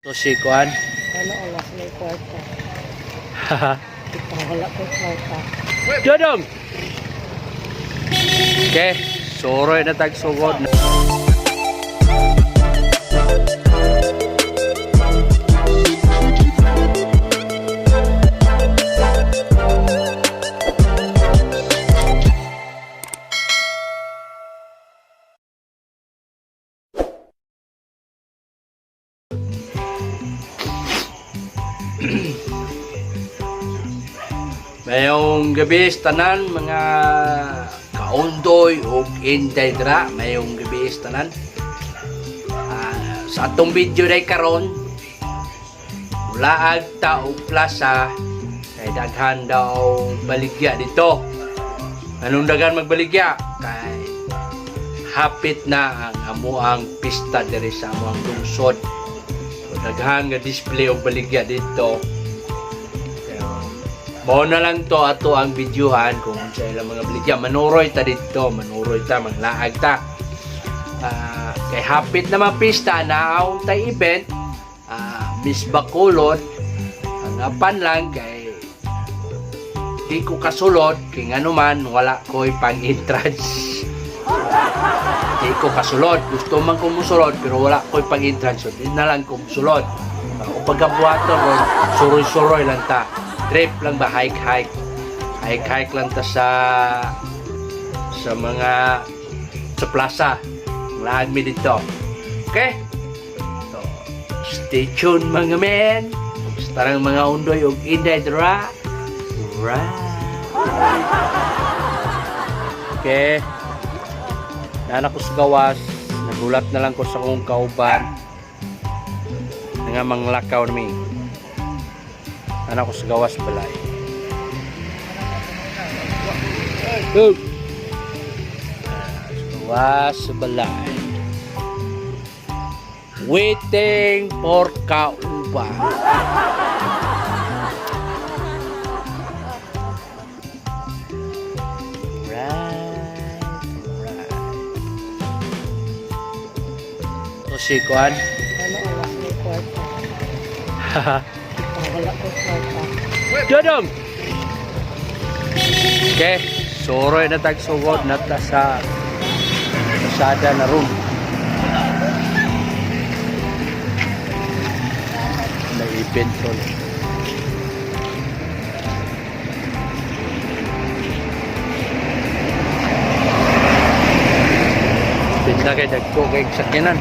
To si Kuan. Ano oras may kwarta? Ikaw wala ko kwarta. Dodong! Okay, suroy na tagsugod. Mayong gabi sa tanan mga kaundoy ug inday dra, mayong gabi sa tanan. Sa atong video day karon, mulaag ta og plaza kay daghan daw baligya dito. Anong daghan magbaligya? Kay hapit na ang amuang pista diri sa amuang lungsod. So, daghan nga display og baligya dito. Pero, mao na lang to ato ang videohan kung unsa ilang mga baligya. Manuroy ta dito, manuroy ta, manglaag ta. Kay hapit naman pista na tay event, Miss Bacolod, ang apan lang kay di ko kasulod, kay ngano man wala ko'y pang-entrance. Di ko kasulod, gusto man ko musulod pero wala ko'y pang-entrance, so di na lang ko musulod. Ako pagkabuhaton ron, suroy-suroy lang ta. Trip lang ba, hike-hike. Hike-hike lang ta sa mga sa plaza. Laag mi dito. Okay? So, stay tuned mga men. Sa tarang mga undoy ug inday dra. Right. Okay. Nana ko sa gawas. Nagulat na lang ko sa akong kauban. Nga manglakaw nami. Nana ko sa gawas balay. Go! Sa gawas sa balay. Waiting for kauban. Right. To si Kuan. Ano oras may kwarta? Ikaw wala ko kwarta. Dodong! Okay, suroy na tagsugod na ta sa pasada na room. May event ron. Pinta kay dagko kay sakyanan.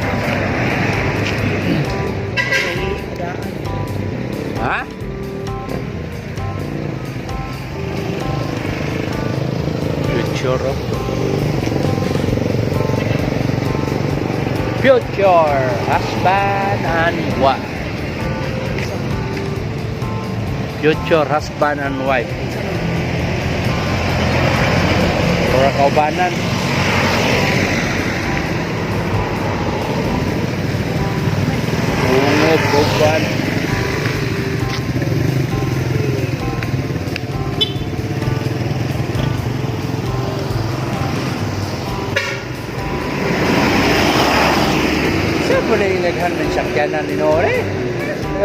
Adaan. Ha? Future oh. Future husband and wife. Future husband and wife. Pura kaubanan. Ungob, uban. Saan mo na yung naghan ng sakyanan ni Nore?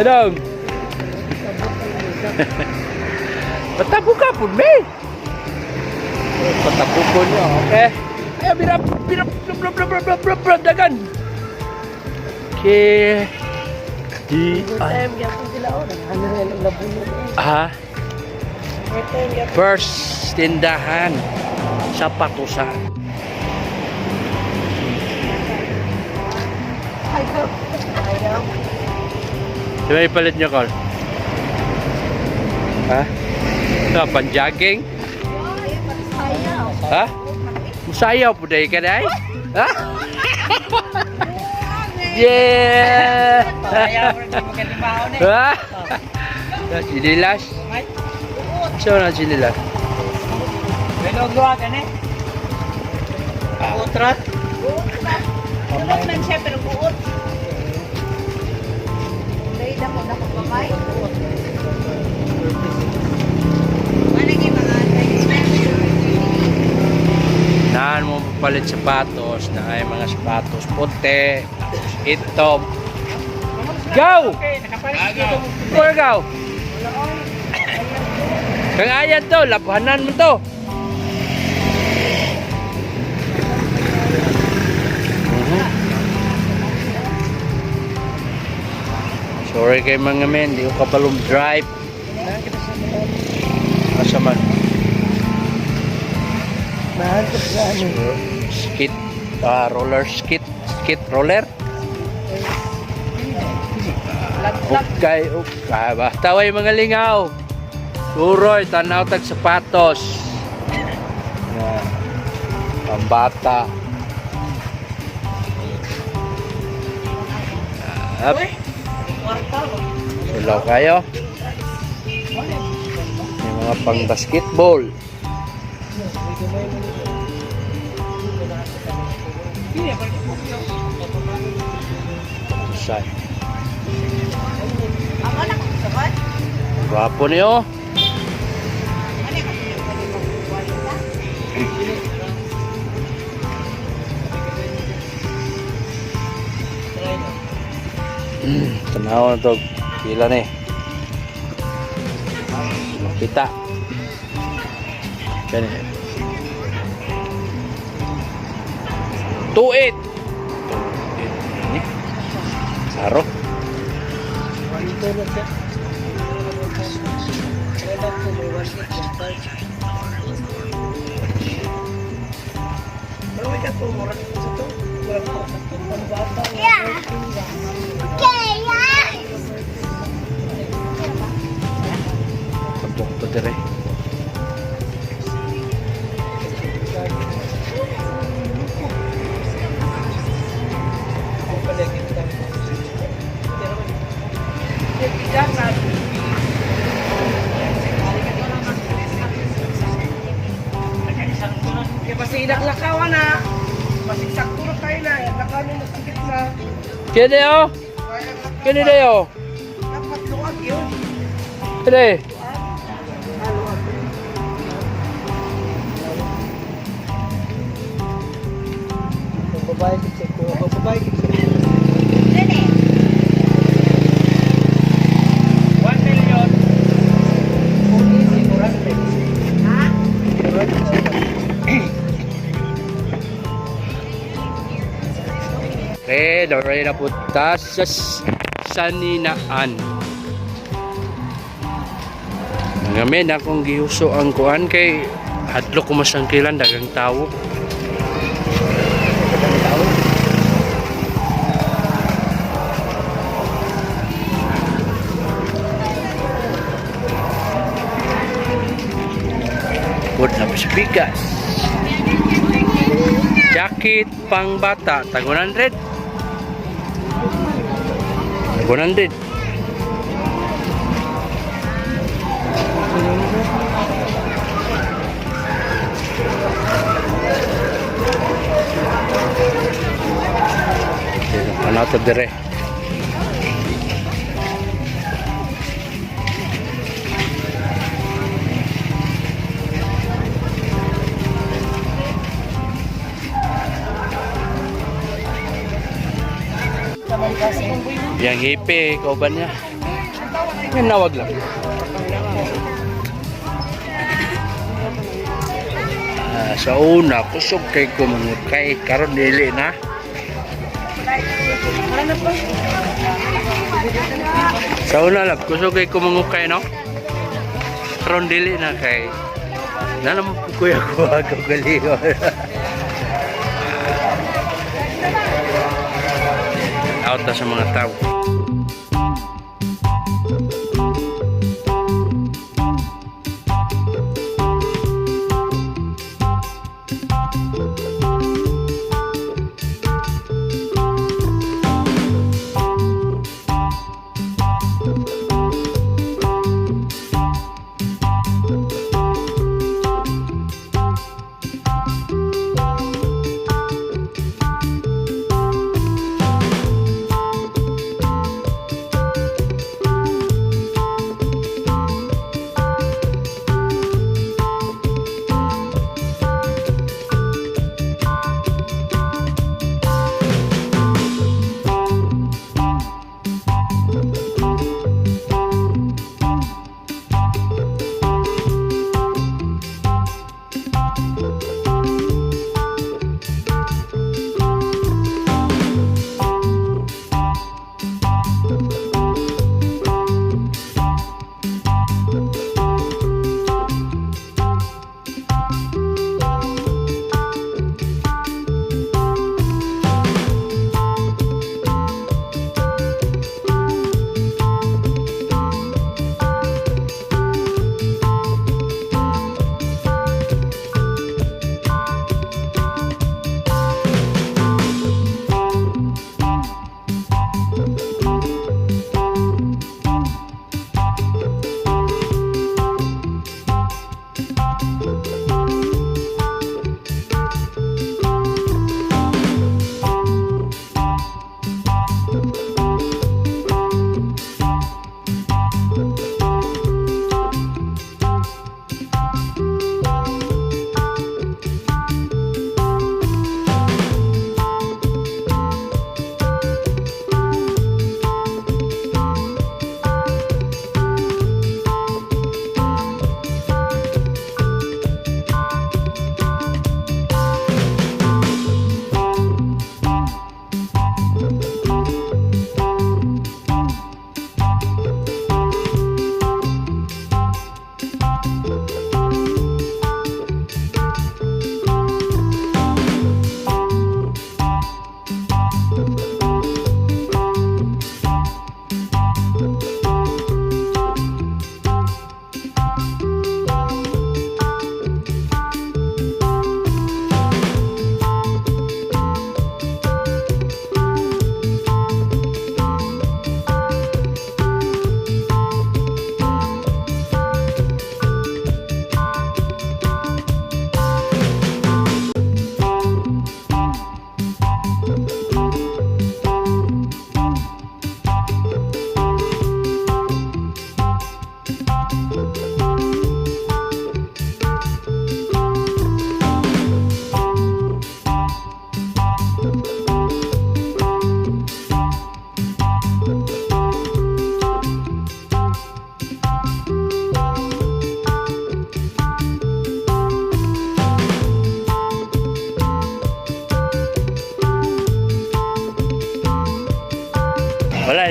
Anong? Patabo ka po, me! Patabo ko niyo, okay? Ay, bira, bira, bra, bra, bra, bra, bra, bra, dagan! Okay. Di, Good ay, time gyapon sila oh. Ano na lang labunod eh. ha? Good time gyapon. First tindahan sa Patusan. Ayaw. Ayaw. Di ba ipalit niyo, Col? Ha? Ito, panjaging? Ha? Musayaw po dahil ka dahil? Ha? Yeah! Ha? Na sinilas? So na sinilas? Tulog man siya pero buot. Dahil ako dako kamay. Managi mga Naan mo papalit sapatos na ay mga sapatos puti, tapos itom. Go! Go, go! Kang ayan to, labhanan mo to. Sorry kay mga men, di ko kabalong drive. Asa man? Mahal ko sa ano. Skate, roller skate, skate roller. Okay. Basta way mga lingaw. Turoy, tanaw tag sapatos. Yan. Pambata. Up. Sulaw kayo. May mga pang basketball. Tusay. Ang anak ko sa kan? Gwapo niyo. Ano ka sa Tanaw na to. Pila ni. Makita. Kani. 2.8. 2.8. Ni. Saro. Tabok to dire. Kaya basta inaklakawan na. Masigsakto na tayo na. Lakaw na sa gitna. Kini oh. Kini dayo. Dapat luwag yun. Kini. Babae kitse ko. Babae kitse. Dene. 1 million. Ha? Okay, doray na punta sa Saninaan. Mga men, akong gihuso ang kuan kay hadlok ko masangkilan dagang tao. Good na sa bigas. Jacket pang bata, tag 100. Tag 100. Ano to dire? Yang hipi, ikaw ba niya? Yan, nawag lang. Sa una, kusog kay kumangot kay karon dili na. Sa una lang, kusog kay kumangukay, no? Karon dili na kay na naman po kuya ko ako galingon. Out na sa mga tao.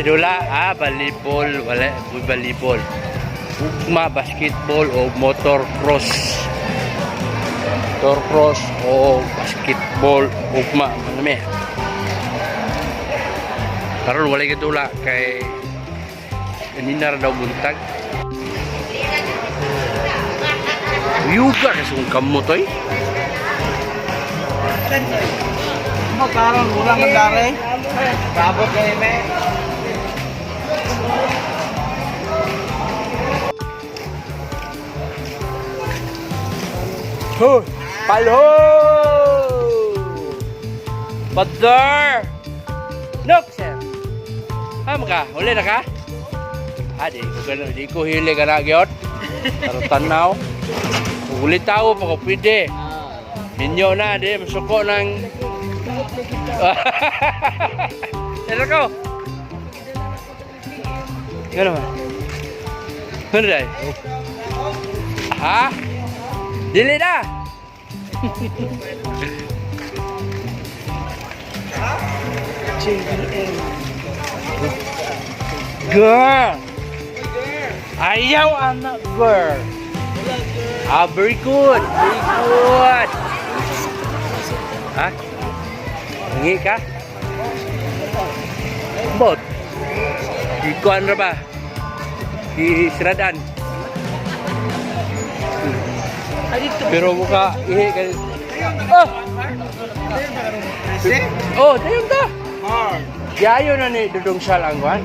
dula. Ah, volleyball. Wala, volleyball. Ugma, basketball o motor cross. Motor cross o basketball. Ugma. Ano may? Karon wala ka dula kay kanina ra daw buntag. Yuga kasi kung kamot oy. Karon ulang ang dare. Rabot kay me. Ho! Palho! Father! Nok, sir. Amo ka? Huli na ka? Ah, di ko ganun. Di ko hili ka na, gyot. Pero tanaw. Huli tao pa ko pwede. Ninyo na, di. Masuko ng... Pero ko. Gano'n ba? Gano'n dahil? Ha? Dili na! JBL. Girl! Ayaw, anak, girl! Ah, very good! Very good! Ha? Hingi ka? Bot? Ikuan ra ba? Di siradan. Pero buka, ihi ka. Oh! Oh, dayon ta! Yayo na ni Dudong Salangwan.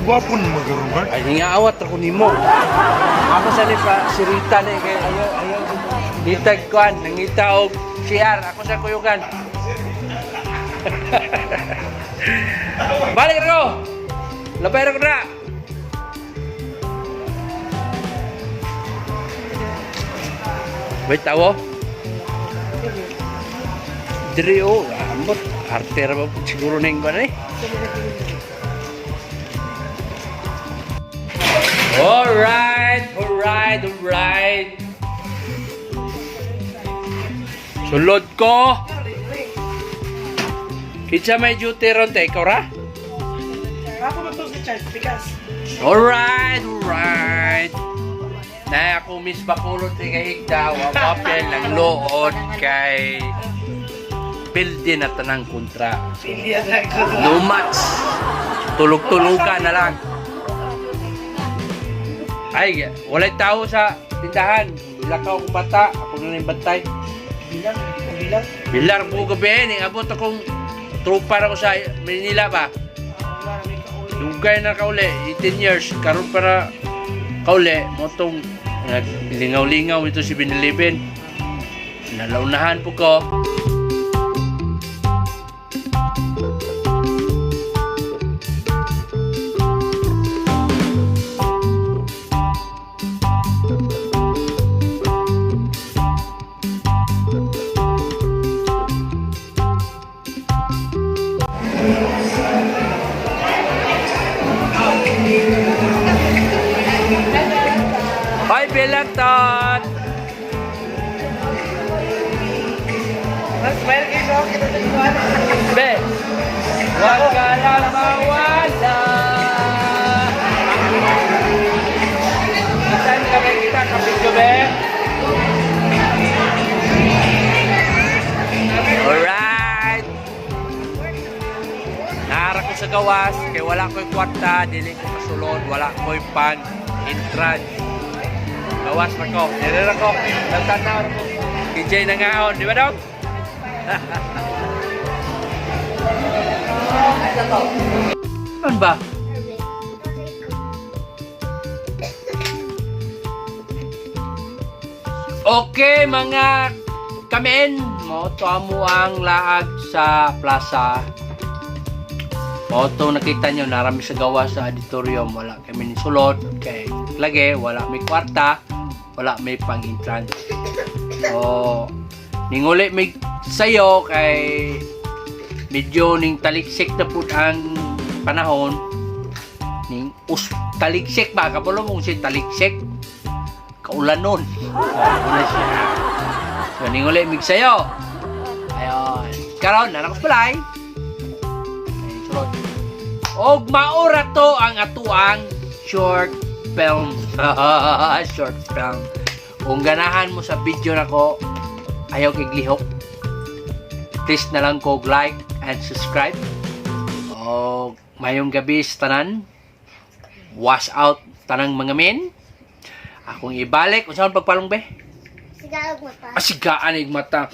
Gwapon magaron ba? Ay, nga awat ako nimo. Ako sa ni pa si Rita ni kay ayaw ayaw. Nitag kuan, nangita og CR ako sa kuyugan. Balik ko. Labay ra ko na. Wait, tawo. Diri oh, ambot. Arte ra ba siguro ning kuan eh. Alright, alright, alright. Sulod ko. Kinsa may duty ron te, ikaw ra? Ako ba to si Charles Pikas? Alright, alright. Na ako Miss Bacolod ti kahigda, wa papel ng lood kay pildi na tanang kontra. Pilya na ko. No match. Tulog-tulugan na lang. Ay, walay tao sa tindahan. Lakaw akong bata. Ako na lang yung bantay. Bilang, bilang. Bilar po gabi. Ning abot akong tropa na ko sa Manila ba. Dugay na kauli. 18 years. Karon para kauli. Motong naglingaw-lingaw ito si Binilibin. Nalaunahan po ko. Hi, Bilaton! Smile kayo sa akin. Be, wag ka lang mawala. Saan kami kita kapit gabi? Alright! Nara ko sa gawas, kay wala ko'y kwarta, dili ko kasulod, wala ko'y pan, entrance. Gawas na ko, dili na ko, nagtanaw na ko. DJ na ngaon, di ba dong? Ano ba? Okay, mga kamen, mo to amo ang laag sa plaza. Mo to nakita nyo, narami sa gawa sa auditorium, wala kami ni sulod, kay lagi, wala may kwarta, wala may pang-entrance. So, ninguli may sayo kay medyo ning taliksik na pud ang panahon ning us taliksik ba kapulo mong si taliksik kaulanon. Wala siya. So ninguli mig sayo. Ayon. Karon na ko balay. Ay, sulod. Og maura to ang atuang short film. Short film. Kung ganahan mo sa video nako, ayaw kig lihok. Please na lang ko like and subscribe. Og mayong gabi sa tanan. Wash out tanang mga men. Akong ibalik. Unsa man pagpalong be? Sigaog mata. Asigaan ig mata.